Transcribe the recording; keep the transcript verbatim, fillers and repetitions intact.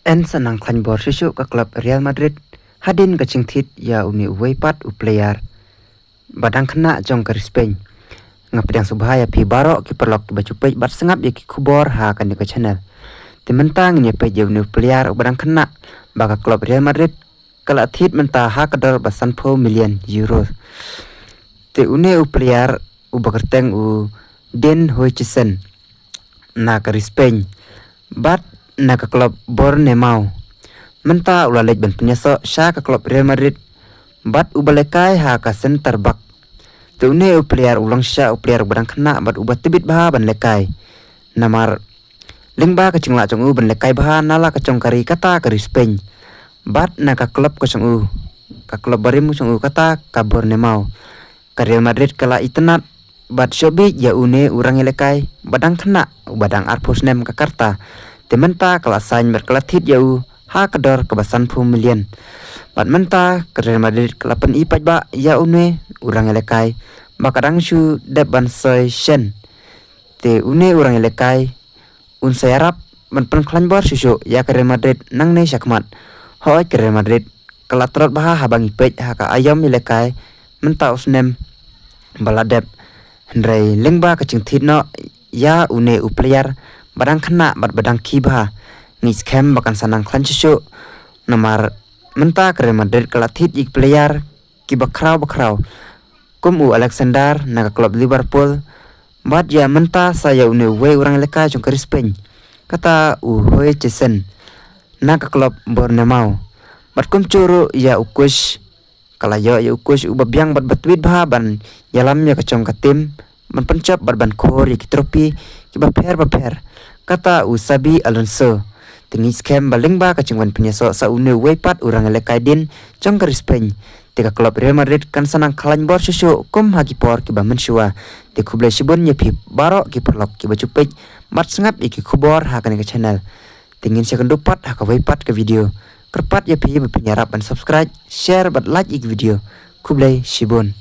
Yn sa nang khlaiñ bor shuh shuh ka klub Real Madrid hadien ka jingthied ïa une uwei pat u player ba dang khynnah jong ka ri Spain. Nga pdiang sngewbha ïa phi baroh ki paralok kiba ju peit bad sngap ïa ki khubor ha kane ka channel. Te mynta ngin ïa peit ïa une u player uba dang khynnah ba ka klub Real Madrid ka la thied mynta ha ka dor ba sanphew million euro. Te une u player uba kyrteng u Dani Huijsen na ka ri Spain bad na ka klub Bournemouth. Mynta u la leit ban pynïasoh sha ka klub Real Madrid bad uba lehkai ha ka centre back. Te une u player u long shisha u player uba dang khynnah bad uba tbit bha ban lehkai. Namar lyngba ka jinglah jong u ban lehkai bha na la ka jong ka ri kata ka ri Spain bad na ka klub ka jong u, ka klub barim ka jong u kata ka Bournemouth. Ka Real Madrid ka la itynnad bad shoh bit ïa une u rangïalehkai ba dang khynnah uba dang arphew snem ka rta. Te mynta ka la sign bad ka la thied ïa u ha ka dor kaba sanphew million. Bad mynta ka Real Madrid ka la pyni paidbah ïa une u rangïalehkai ba ka dang shu dep ban soi shen. Te une u rangïalehkai un sa ïarap ban pynkhlaiñ bor shuh shuh ïa ka Real Madrid nangne shakhmat. Hooid, ka Real Madrid ka la tlot bha haba ngi peit ha ka aïom ïalehkai mynta u snem ba la dep. Hynrei lyngba ka jingthied noh ïa une u player ba dang khynnah bad ba dang khie bha, ngi skhem ba kan sa nang khlaiñ shuh shuh. Namar mynta ka Real Madrid ka la thied ïa ki player kiba khraw ba khraw kum u Alexander na ka klub Liverpool, bad ïa mynta sa ïa une uwei u rangïalehkai jong ka ri Spain, kata u Huijsen na ka klub Bournemouth. Bad kumjuh ruh ïa u coach, ka la ïoh ïa u coach uba biang bad ba tbit bha ban ïalam ïa ka jong ka team ban pynjop bad ban khur ïa ki trophy kiba pher ba pher, kata u Xabi Alonso. Te ngi skhem ba lyngba ka jingwan pynïasoh sa une uwei pat u rangïalehkai dien jong ka ri Spain, te ka klub Real Madrid kan sa nang khlaiñ bor shuh shuh kum ha ki por kiba mynshuwa. Te khublei shibun ïa phi baroh ki paralok kiba ju peit bad sngap ïa ki khubor ha kane ka channel. Te ngin sa ïakynduh pat ha kawei pat ka video. Kyrpad ïa phi ba phin ïarap ban subscribe, share bad like ïa ki video. Khublei shibun.